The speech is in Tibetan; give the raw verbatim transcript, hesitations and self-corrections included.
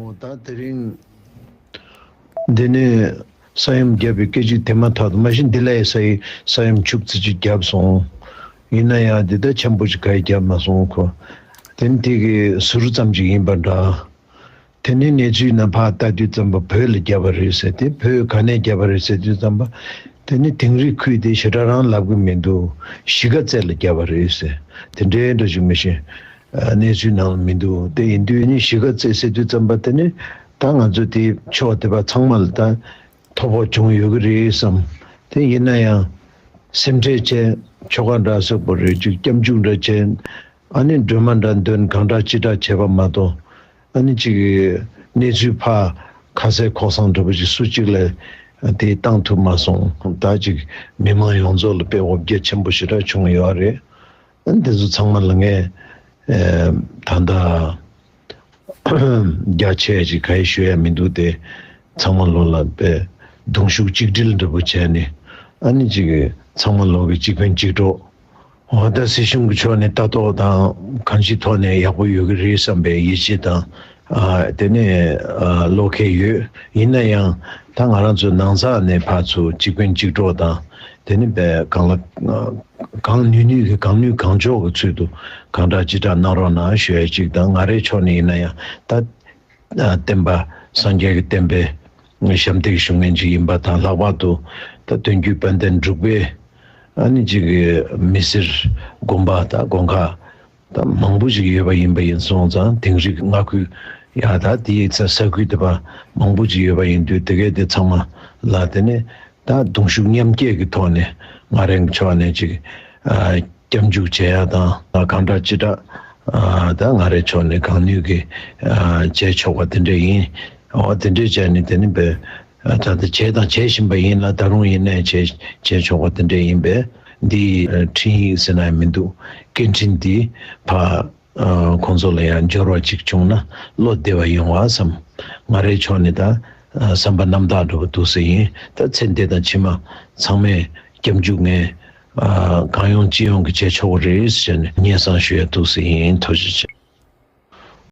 ད་དེ་རིང་འདི་ནས་ས་ཡོམ་བརྒྱབ་པའི་སྐད་ཅིག་དེ་མ་ཐག་ཏུ་མ་གཞི་འདི་ལ་ཡི་ས་ཡི་ས་ཡོམ་ཆུ་ཚོད་ཅིག་བརྒྱབ་སོང་། ཡིན་ན་ཡང་འདི་ལྟར་ཆེན་པོ་ཅིག་ག་ཡི་བརྒྱབ་མ་སོང་ཁོ། དེ་ནི་དེ་གི་ཟུར་ཙམ་ཅིག་ཡིན་པ་འདྲ། དེ་ནི་གནས་ཚུལ་རྣམས་ཕར་ལྟ་དུས་ཙམ་པ་བོད་ལ་བརྒྱབ་པ་རེད་ཟེར་ཏེ། བོད་ག་ནས་བརྒྱབ་པ་རེད་ཟེར་དུས་ཙམ་པ། དེ་ནི་དིང་རི་ཁུལ་དེ་ཞེ་དྲག་རང་ལབ་གི་མི་འདུག་གཞིས་ཀ་རྩེ་ལ་བརྒྱབ་པ་རེད་ཟེར། དེ་འདྲའི་འདྲ་ཞིག་མི་ཤེས། གནས་ཚུལ་ནང་ལ་མི་འདུག་དེ་ཡིན་དུས་ནི་གཞིས་ཀ་རྩེ་ཟེར་དུས་ཙམ་པ་དེ་ནི་ད་ང་ཚོ་དེ་ཕྱོགས་དེ་པ་ཚང་མ་ལ་ད་ཐོ་ཕོག་བྱུང་ཡོད་གི་རེད་བསམ། དེ་ཡིན་ན་ཡང་སེམས་ཁྲལ་བྱས། ཁྱོ་ག་འདྲ་སོགས་པོ་རེད། ཅིག་སྐྱབས་འཇུག་འདྲ་བྱས། ཨ་ནི་སྒྲོལ་མ་འདྲ་འདོན། གང་འདྲ་ཅི་འདྲ་བྱས་པ་མ་གཏོགས། ཨ་ནི་ཅིག་གནས་ཚུལ་ཕར་ཁ་གསལ་ཁོག་གསང་འདྲ་པོ་ཅིག་སུ་གཅིག་ལ་དེ་བཏང་ཐུབ་མ་སོང་། ད་ཅིག་མི་མང་ཡོངས་རྫོགས་ལ་དཔེ་འོ་བརྒྱལ་ཆེན་པོ་ཞེ་དྲག་བྱུང་ཡོད་རེད། ཨ་ནི་དེ་ཚོ་ཚང་མ་ལ་ངས་ཨེ་ད་ལྟ་རྒྱ་ཆེ་ཅིག་ག་ཡེ་ཞུ་ཡ་མི་འདུག་སྟེ། ཚང་མ་ལོ་ལ་དཔེ་གདུང་ཤུགས་གཅིག་སྒྲིལ་འདྲ་པོ་བྱས་ནས། ཨ་ནི་ཅིག་ཚང་མ་ལོ་གི་གཅིག་ཕན་གཅིག་གྲོགས། འོ་ད་སྲིད་གཞུང་གི་ཕྱོགས་ནས་ལྟ་རྟོག་དང་གང་ཅིའི་ཐོག་ནས་ཡག་པོ་ཡོད་ཀྱི་རེད་བསམ་པའི་ཡིད་ཆེས་དང་། ཨ་དེ་ནས་ཨ་བློ་ཁེལ་ཡོད། ཡིན་ན་ཡང་ད་ང་རང་ཚོ་ནང་ཚགས་ནས་ཕར་ཚུར་གཅིག་ཕན་གཅིག་གྲོགས་དང་། དེ་ནི་དཔེ་གང་ལ་གང་ནུས་ནུས་ཀྱི་གང་ནུས་གང་ལྕོགས་ཀྱི་ཚུལ་དུ་གང་དྲག་ཅི་དྲག་གནང་རོགས་གནང་ཞུ་ཡ་གཅིག་དང་། ང་རའི་ཕྱོགས་ནས་ཡིན་ན་ཡང་ད་ཨ་བསྟན་པ་སངས་རྒྱས་ཀྱི་བསྟན་པའི་ཞབས་འདེགས་ཞུ་མཁན་ཅིག་ཡིན་པ་དང་། ལྷག་པར་དུ་ད་དོན་བརྒྱུད་དཔལ་ལྡན་འབྲུག་པའི་ཨ་ནི་ཅིག་མི་སེར་དགོན་པ་དང་དགོན་ཁག་ད་མང་པོ་ཅིག་ཡོད་པ་ཡིན་པ་ཡིན་སོང་ཙང་། དིང་རི་མངའ་ཁུལ་ཡ་ད་དེའི་ས་ས་ཁུལ་དེ་པ་མང་པོ་ཅིག་ཡོད་པ་ཡིན་དུས། དེ་གས་དེ་ཚང་མ་ལ་དེ་ནས་ད་གདུང་ཤུགས་མཉམ་སྐྱེད་ཀྱི་ཐོག་ནས་ང་རང་གི་ཕྱོགས་ནས་ཅིག་ཨ་སྐྱབས་འཇུག་བྱེད་ཡ་དང་། གང་འདྲ་ཅི་འདྲ་ཨ་ད་ང་རའི་ཕྱོགས་ནས་གང་ནུས་ཀྱིས་ཨ་བྱས་ཆོག་པ་དེ་འདྲ་ཡིན། འོ་དེ་འདྲ་བྱས་ནས་དེ་ནི་བས་ཨ་ད་ལྟ་བྱས་དང་བྱེད་བཞིན་པ་ཡིན་ལ། ད་རུང་ཡིན་ནའི་བྱས་བྱས་ཆོག་པ་དེ་འདྲ་ཡིན་པས། འདི་ཨ་འཕྲིན་ཡིག་ཟེར་ན་ཡང་མི་འདུག་སྐད་འཕྲིན་འདི་ཕ་ཨ་ཁོང་ཚོ་ལ་ཡང་འབྱོར་བ་ཅིག་བྱུང་ན་བློ་བདེ་བ་ཡོང་བ་བསམ། ང་རའི་ཕྱོགས་ནས་ད་ཨ་བསམ་པ་རྣམ་དག་འགྲོ་བ་འདུག་ཟེར་ཡིན། ད་ཚེ་འདི་དང་ཕྱི་མ་ཚང་མས་སྐྱབས་འཇུག་ངས་ཨ་གང་ཡོང་ཅི་ཡོང་གི་བྱས་ཆོག་གི་རེད་ཟེར་ནས་སྙན་སེང་ཞུ་ཡ་འདུག་ཟེར་ཡིན། ཐུགས་རྗེ་ཆེ།